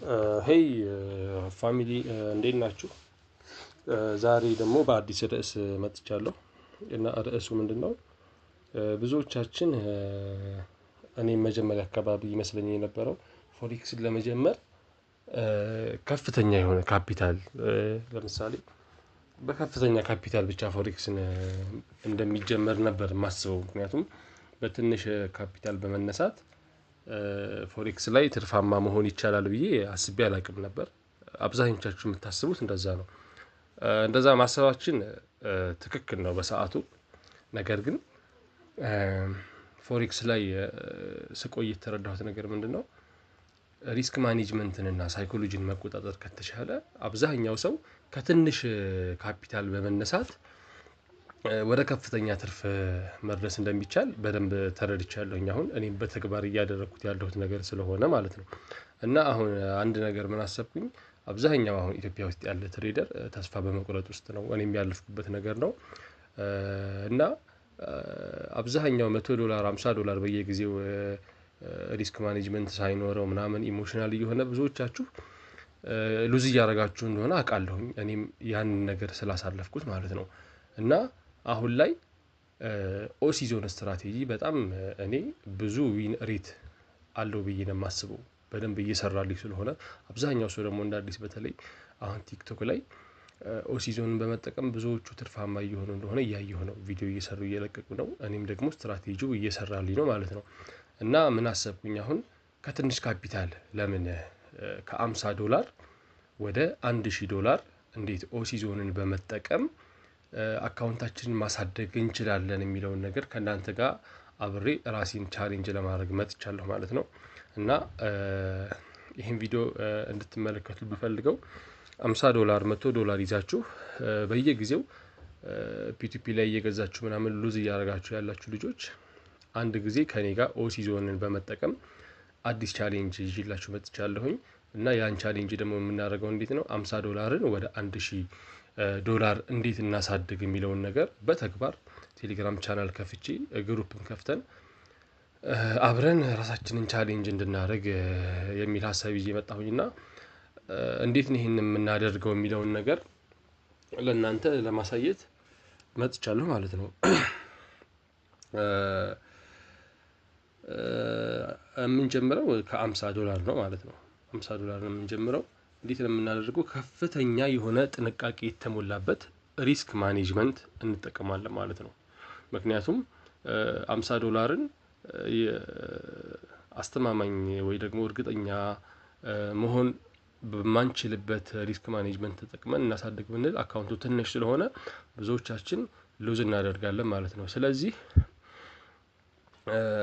Hey family፣ እንዴት ናችሁ? ዛሬ ደግሞ በአዲስ ርዕስ መጥቻለሁ እና ርዕሱ ምንድን ነው? ብዙዎቻችን፣ እኔም መጀመሪያ አካባቢ ይመስለኝ የነበረው፣ forex ን ለመጀመር ከፍተኛ የሆነ ካፒታል፣ ለምሳሌ በከፍተኛ ካፒታል ብቻ forex ን እንደሚጀመር ነበር የማስበው። ምክንያቱም በትንሽ ካፒታል በመነሳት forex ላይ ትርፋማ መሆን ይቻላል ብዬ አስቤ አላቅም ነበር። አብዛኞቻችሁ የምታስቡት እንደዛ ነው። እንደዛ ማሰባችን ትክክል ነው በሰዓቱ። ነገር ግን forex ላይ ስቆይ የተረዳሁት ነገር ምንድን ነው? Risk management ንና psychology ን መቆጣጠር ከተቻለ አብዛኛው ሰው ከትንሽ ካፒታል በመነሳት ወደ ከፍተኛ ትርፍ መድረስ እንደሚቻል በደንብ ተረድቻለሁኝ። አሁን እኔም በተግባር እያደረግኩት ያለሁት ነገር ስለሆነ ማለት ነው። እና አሁን አንድ ነገር ምን አሰብኩኝ፣ አብዛኛው አሁን ኢትዮጵያ ውስጥ ያለ trader ተስፋ በመቁረጥ ውስጥ ነው። እኔም ያለፍኩበት ነገር ነው። እና አብዛኛው 100 ዶላር፣ 50 ዶላር በየጊዜው risk management ሳይኖረው ምናምን emotional እየሆነ ብዙዎቻችሁ lose እያደረጋችሁ እንደሆነ አውቃለሁኝ። እኔም ያንን ነገር ስላሳለፍኩት ማለት ነው። እና አሁን ላይ OC zone strategy በጣም እኔ ብዙ win rate አለው ብዬ ነው የማስበው። በደንብ እየሰራልኝ ስለሆነ፣ አብዛኛው ሰው ደግሞ እንደ አዲስ በተለይ አሁን ቲክቶክ ላይ OC zone ን በመጠቀም ብዙዎቹ ትርፋማ እየሆኑ እንደሆነ እያየሁ ነው። ቪዲዮ እየሰሩ እየለቀቁ ነው። እኔም ደግሞ ስትራቴጂው እየሰራልኝ ነው ማለት ነው። እና ምን አሰብኩኝ፣ አሁን ከትንሽ ካፒታል ለምን ከ50 ዶላር ወደ 1000 ዶላር እንዴት OC zone ን በመጠቀም account ኣችንን ማሳደግ እንችላለን የሚለውን ነገር ከእናንተ ጋር አብሬ ራሴን challenge ለማድረግ መጥቻለሁ ማለት ነው። እና ይህን ቪዲዮ እንድትመለከቱ ብፈልገው 50 ዶላር፣ 100 ዶላር ይዛችሁ በየጊዜው P2P ላይ እየገዛችሁ ምናምን lose እያደረጋችሁ ያላችሁ ልጆች አንድ ጊዜ ከኔ ጋር OC zone ን በመጠቀም አዲስ challenge ይዤላችሁ መጥቻለሁኝ። እና ያን challenge ደግሞ የምናደርገው እንዴት ነው? 50 ዶላርን ወደ 1000 ዶላር እንዴት እናሳድግ የሚለውን ነገር በተግባር ቴሌግራም ቻናል ከፍቼ group ን ከፍተን አብረን ራሳችንን challenge እንድናደርግ የሚል ሀሳብ ይዤ መጣሁኝ። እና እንዴት ነው ይህን የምናደርገው የሚለውን ነገር ለእናንተ ለማሳየት መጥቻለሁ ማለት ነው። የምንጀምረው ከ50 ዶላር ነው ማለት ነው። 50 ዶላር ነው የምንጀምረው። እንዴት ነው የምናደርገው? ከፍተኛ የሆነ ጥንቃቄ የተሞላበት risk management እንጠቀማለን ማለት ነው። ምክንያቱም 50 ዶላርን አስተማማኝ ወይ ደግሞ እርግጠኛ መሆን በማንችልበት risk management ተጠቅመን እናሳድግ ብንል account ኡ ትንሽ ስለሆነ ብዙዎቻችን lose እናደርጋለን ማለት ነው። ስለዚህ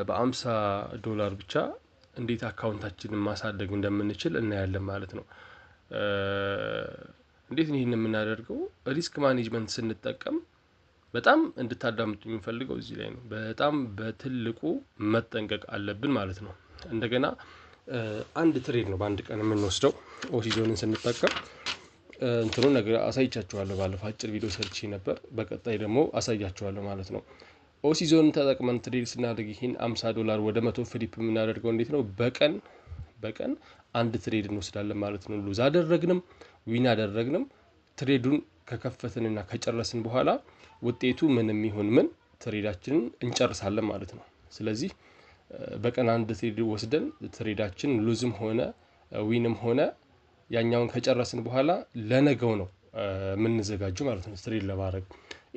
በ50 ዶላር ብቻ እንዴት account ኣችንን ማሳደግ እንደምንችል እናያለን ማለት ነው። እንዴት ነው ይህን የምናደርገው? Risk management ስንጠቀም በጣም እንድታዳምጡ የምፈልገው እዚህ ላይ ነው። በጣም በትልቁ መጠንቀቅ አለብን ማለት ነው። እንደገና አንድ trade ነው በአንድ ቀን የምንወስደው OC zone ን ስንጠቀም። እንትኑን ነገር አሳይቻችኋለሁ፣ ባለፈው አጭር ቪዲዮ ሰርቼ ነበር። በቀጣይ ደግሞ አሳያችኋለሁ ማለት ነው። OC zone ን ተጠቅመን trade ስናደርግ ይህን 50 ዶላር ወደ 100 flip የምናደርገው እንዴት ነው? በቀን በቀን አንድ trade እንወስዳለን ማለት ነው። Lose አደረግንም win አደረግንም trade ኡን ከከፈትንና ከጨረስን በኋላ ውጤቱ ምንም ይሁን ምን trade ኣችንን እንጨርሳለን ማለት ነው። ስለዚህ በቀን አንድ trade ወስደን trade ኣችን lose ም ሆነ win ም ሆነ ያኛውን ከጨረስን በኋላ ለነገው ነው የምንዘጋጀው ማለት ነው trade ለማድረግ።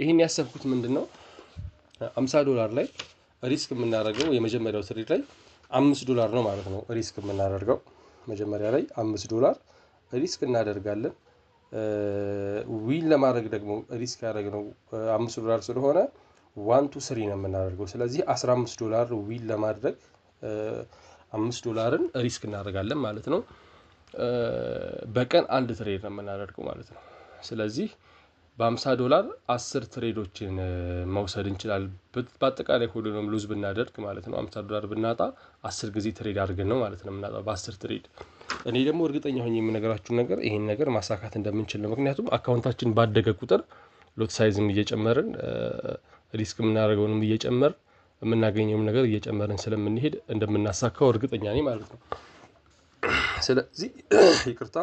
ይህን ያሰብኩት ምንድን ነው? 50 ዶላር ላይ risk የምናደርገው የመጀመሪያው trade ላይ 5 ዶላር ነው ማለት ነው። Risk የምናደርገው መጀመሪያ ላይ 5 ዶላር risk እናደርጋለን። Win ለማድረግ ደግሞ risk ያደረግነው 5 ዶላር ስለሆነ 1 to 3 ነው የምናደርገው። ስለዚህ 15 ዶላር win ለማድረግ 5 ዶላርን risk እናደርጋለን ማለት ነው። በቀን አንድ trade ነው የምናደርገው ማለት ነው። ስለዚህ በ50 ዶላር 10 trade ኦችን መውሰድ እንችላለን። በአጠቃላይ ሁሉንም lose ብናደርግ ማለት ነው፣ 50 ዶላር ብናጣ 10 ጊዜ trade አድርገን ነው ማለት ነው የምናጣው በ10 trade። እኔ ደግሞ እርግጠኛ ሆኜ የምነግራችሁ ነገር ይሄን ነገር ማሳካት እንደምንችል ነው። ምክንያቱም account ኣችን ባደገ ቁጥር lot size ም እየጨመርን፣ risk የምናደርገውንም እየጨመርን፣ የምናገኘውም ነገር እየጨመርን ስለምንሄድ እንደምናሳካው እርግጠኛ ነኝ ማለት ነው። ስለዚህ ይቅርታ፣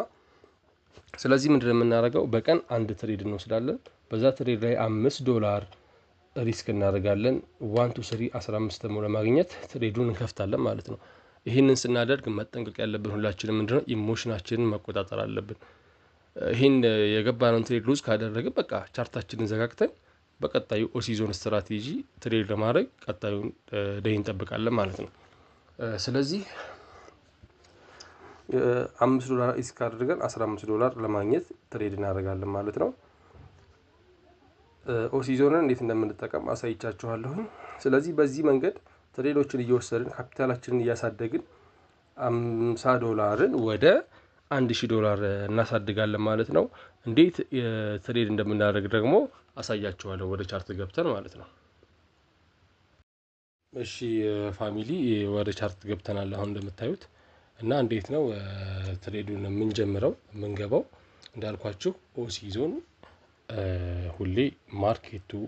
ስለዚህ ምንድነው የምናደርገው? በቀን አንድ trade እንወስዳለን። በዛ trade ላይ $5 risk እናደርጋለን። 1 to 3 15 ደግሞ ለማግኘት trade ኡን እንከፍታለን ማለት ነው። ይህንን ስናደርግ መጠንቀቅ ያለብን ሁላችንም ምንድነው emotion ኣችንን መቆጣጠር አለብን። ይህን የገባነውን trade lose ካደረግን በቃ chart ኣችንን ዘጋግተን በቀጣዩ OC zone strategy trade ለማድረግ ቀጣዩን day እንጠብቃለን ማለት ነው። ስለዚህ $5 risk አድርገን $15 ለማግኘት trade እናደርጋለን ማለት ነው። OC zone ን እንዴት እንደምንጠቀም አሳይቻችኋለሁኝ። ስለዚህ በዚህ መንገድ trade ኦችን እየወሰድን ካፒታላችንን እያሳደግን $50ን ወደ $1000 እናሳድጋለን ማለት ነው። እንዴት trade እንደምናደርግ ደግሞ አሳያችኋለሁ ወደ chart ገብተን ማለት ነው። እሺ family፣ ወደ chart ገብተናል አሁን እንደምታዩት። እና እንዴት ነው trade ኡን የምንጀምረው የምንገባው? እንዳልኳችሁ OC zone ሁሌ market ኡ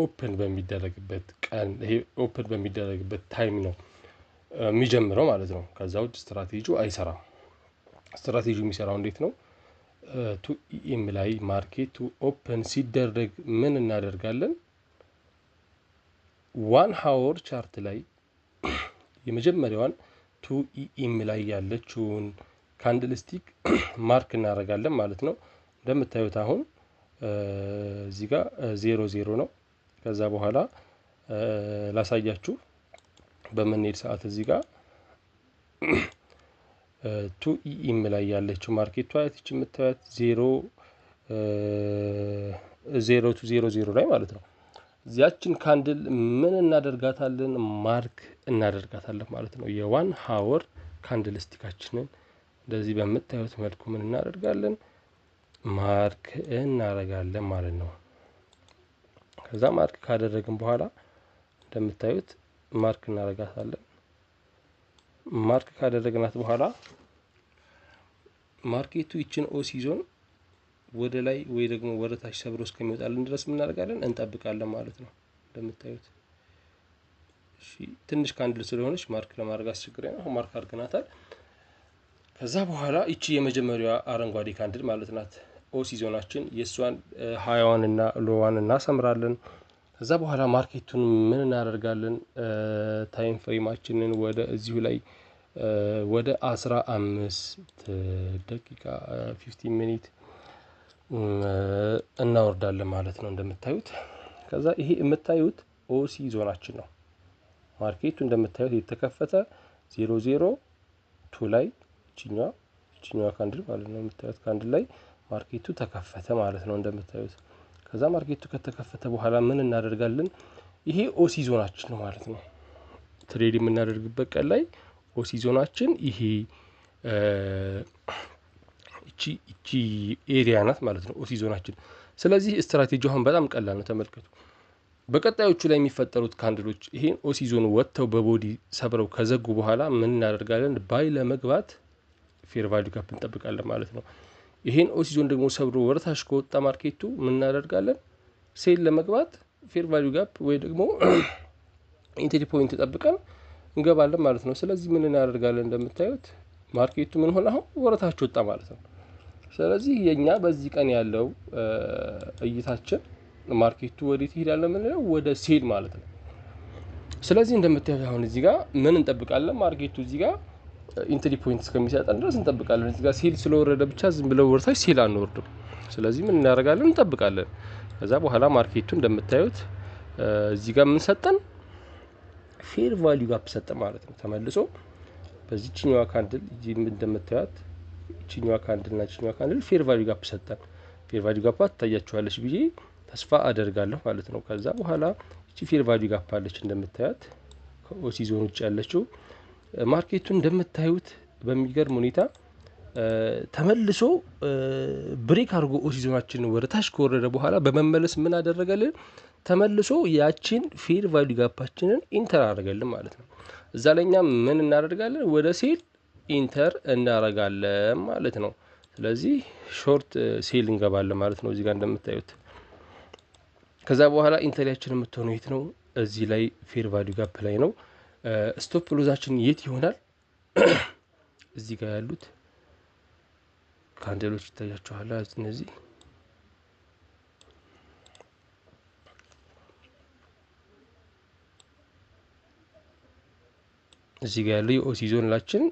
open በሚደረግበት ቀን፣ ይሄ open በሚደረግበት time ነው የሚጀምረው ማለት ነው። ከዛ ውጭ ስትራቴጂው አይሰራም። ስትራቴጂው የሚሰራው እንዴት ነው? 2 AM ላይ market ኡ open ሲደረግ ምን እናደርጋለን? 1 hour chart ላይ የመጀመሪያዋን 2 AM ላይ ያለችውን candlestick mark እናደርጋለን ማለት ነው። እንደምታዩት አሁን እዚህ ጋር 00 ነው። ከዛ በኋላ ላሳያችሁ በምንሄድ ሰዓት እዚህ ጋር 2 AM ላይ ያለችው market ኧ ያች የምታዩት 0200 ላይ ማለት ነው። እዚያችን candle ምን እናደርጋታለን? Mark እናደርጋታለን ማለት ነው። የ 1 hour candlestick ኣችንን እንደዚህ በምታዩት መልኩ ምን እናደርጋለን? Mark እናደርጋለን ማለት ነው። ከዛ mark ካደረግን በኋላ እንደምታዩት mark እናደርጋታለን። Mark ካደረግናት በኋላ market ኡ ይችን OC zone ወደ ላይ ወይ ደግሞ ወደ ታች ሰብሮ እስከሚወጣልን ድረስ ምን እናደርጋለን? እንጠብቃለን ማለት ነው። እንደምታዩት እሺ፣ ትንሽ candle ስለሆነች mark ለማድረግ አስቸግረኝ ነው። Mark አድርገናታል። ከዛ በኋላ ይቺ የመጀመሪያዋ አረንጓዴ candle ማለት ናት። OC zone ኣችን የእሷን high ዋን እና low ዋን እናሰምራለን። ከዛ በኋላ market ኡን ምን እናደርጋለን? Time frame ኣችንን ወደ እዚሁ ላይ ወደ 15 ደቂቃ 15 minute እናወርዳለን ማለት ነው እንደምታዩት። ከዛ ይሄ የምታዩት OC zone ኣችን ነው። Market ኡ እንደምታዩት የተከፈተ 002 ላይ ይችኛዋ candle ማለት ነው፣ የምታዩት candle ላይ market ኡ ተከፈተ ማለት ነው እንደምታዩት። ከዛ market ኡ ከተከፈተ በኋላ ምን እናደርጋለን? ይሄ OC zone ኣችን ነው ማለት ነው። Trade የምናደርግበት ቀን ላይ OC zone ኣችን ይሄ እቺ area ናት ማለት ነው OC zone ኣችን። ስለዚህ ስትራቴጂ አሁን በጣም ቀላል ነው። ተመልከቱ። በቀጣዮቹ ላይ የሚፈጠሩት candle ኦች ይሄን OC zone ወጥተው በ body ሰብረው ከዘጉ በኋላ ምን እናደርጋለን? Buy ለመግባት fair value gap እንጠብቃለን ማለት ነው። ይሄን OC zone ደግሞ ሰብሮ ወደታች ከወጣ market ኡ ምን እናደርጋለን? Sell ለመግባት fair value gap ወይ ደግሞ entry point ጠብቀን እንገባለን ማለት ነው። ስለዚህ ምን እናደርጋለን? እንደምታዩት market ኡ ምን ሆነ? አሁን ወደታች ወጣ ማለት ነው። ስለዚህ የኛ በዚህ ቀን ያለው እይታችን market ኡ ወዴት ይሄዳል የምንለው ወደ sell ማለት ነው። ስለዚህ እንደምታዩት አሁን እዚህ ጋር ምን እንጠብቃለን? Market ኡ እዚህ ጋር entry point እስከሚሰጠን ድረስ እንጠብቃለን። እዚህ ጋር sell ስለወረደ ብቻ ዝም ብለው ወደታች sell አንወርድም። ስለዚህ ምን እናደርጋለን? እንጠብቃለን። ከዛ በኋላ market ኡ እንደምታዩት እዚህ ጋር ምን ሰጠን? Fair value gap ሰጠን ማለት ነው። ተመልሶ በዚችኛዋ candle እንደምታዩት ይችኛዋ candle እና ይችኛዋ candle fair value gap ሰጠን። Fair value gap ትታያችኋለች ብዬ ተስፋ አደርጋለሁ ማለት ነው። ከዛ በኋላ ይቺ fair value gap አለች እንደምታያት ከ OC zone ውጭ ያለችው። Market ኡ እንደምታዩት በሚገርም ሁኔታ ተመልሶ break አድርጎ OC zone ኣችንን ወደ ታች ከወረደ በኋላ በመመለስ ምን አደረገልን? ተመልሶ ያችን fair value gap ኣችንን enter አደረገልን ማለት ነው። እዛ ላይ እኛ ምን እናደርጋለን? ወደ sell enter እናደርጋለን ማለት ነው። ስለዚህ short sell እንገባለን ማለት ነው እዚህ ጋር እንደምታዩት። ከዛ በኋላ entry ያችን የምትሆነው የት ነው? እዚህ ላይ fair value gap ላይ ነው። Stop loss ኣችን የት ይሆናል? እዚህ ጋር ያሉት candle ኦች ይታያችኋል። እነዚህ እዚህ ጋር ያለው የ OC zone ኣችን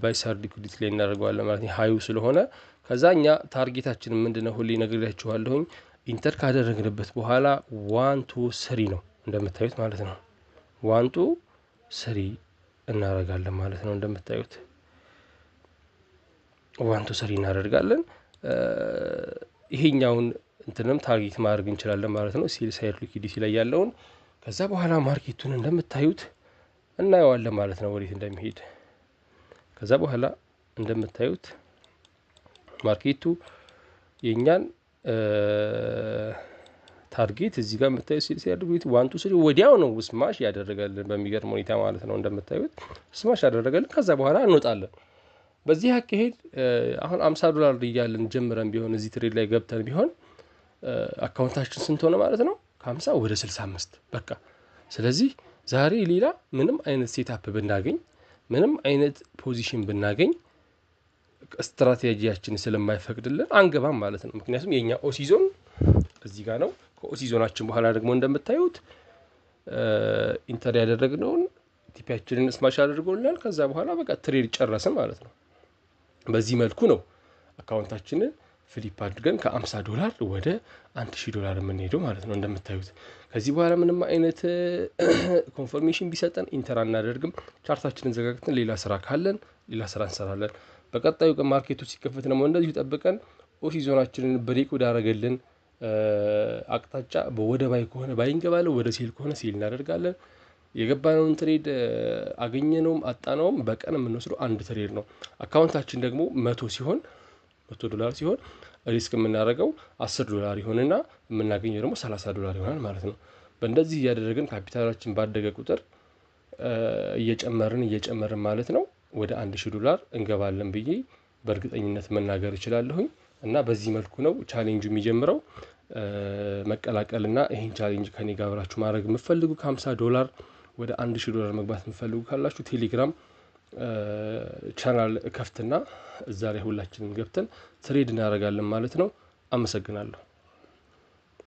buy side liquidity ላይ እናደርገዋለን ማለት ነው፣ high ኡ ስለሆነ። ከዛ እኛ target ኣችን ምንድነው? ሁሌ ነግሬያችኋለሁኝ። Enter ካደረግንበት በኋላ 1 2 3 ነው እንደምታዩት ማለት ነው። 1 2 3 እናደርጋለን ማለት ነው። እንደምታዩት 1 2 3 እናደርጋለን። ይሄኛውን እንትንም target ማድረግ እንችላለን ማለት ነው፣ sell side liquidity ላይ ያለውን። ከዛ በኋላ market ኡን እንደምታዩት እናየዋለን ማለት ነው ወዴት እንደሚሄድ። ከዛ በኋላ እንደምታዩት market ኡ የኛን target እዚህ ጋር የምታዩት sell side liquidity 1 2 3 ወዲያው ነው smash ያደረገልን በሚገርም ሁኔታ ማለት ነው። እንደምታዩት smash ያደረገልን። ከዛ በኋላ እንወጣለን። በዚህ አካሄድ አሁን 50 ዶላር እያለን ጀምረን ቢሆን፣ እዚህ trade ላይ ገብተን ቢሆን account ኣችን ስንት ሆነ ማለት ነው? ከ50 ወደ 65 በቃ። ስለዚህ ዛሬ ሌላ ምንም አይነት setup ብናገኝ፣ ምንም አይነት position ብናገኝ ስትራቴጂያችን ስለማይፈቅድልን አንገባም ማለት ነው። ምክንያቱም የኛ OC zone እዚህ ጋር ነው። ከ OC zone ኣችን በኋላ ደግሞ እንደምታዩት enter ያደረግነውን TP ያችንን smash አድርጎልናል። ከዛ በኋላ በቃ trade ጨረስን ማለት ነው። በዚህ መልኩ ነው account ኣችንን flip አድርገን ከ50 ዶላር ወደ 1000 ዶላር የምንሄደው ማለት ነው። እንደምታዩት ከዚህ በኋላ ምንም አይነት confirmation ቢሰጠን enter አናደርግም። Chart ኣችንን ዘጋግተን ሌላ ስራ ካለን ሌላ ስራ እንሰራለን። በቀጣዩ ቀን market ኡ ሲከፈት ደግሞ እንደዚሁ ጠብቀን OC zone ኣችንን break ወዳረገልን አቅጣጫ ወደ buy ከሆነ buy እንገባለን፣ ወደ sell ከሆነ sell እናደርጋለን። የገባነውን trade አገኘነውም አጣነውም በቀን የምንወስደው አንድ trade ነው። Account ኣችን ደግሞ 100 ሲሆን፣ 100 ዶላር ሲሆን risk የምናደርገው 10 ዶላር ይሆንና የምናገኘው ደግሞ 30 ዶላር ይሆናል ማለት ነው። በእንደዚህ እያደረግን ካፒታላችን ባደገ ቁጥር እየጨመርን እየጨመርን ማለት ነው ወደ 1000 ዶላር እንገባለን ብዬ በእርግጠኝነት መናገር እችላለሁኝ። እና በዚህ መልኩ ነው ቻሌንጁ የሚጀምረው። መቀላቀልና ይህን challenge ከኔ ጋር አብራችሁ ማድረግ የምትፈልጉ፣ ከ50 ዶላር ወደ 1000 ዶላር መግባት የምትፈልጉ ካላችሁ ቴሌግራም ቻናል ከፍትና እዛ ላይ ሁላችንም ገብተን trade እናደርጋለን ማለት ነው። አመሰግናለሁ።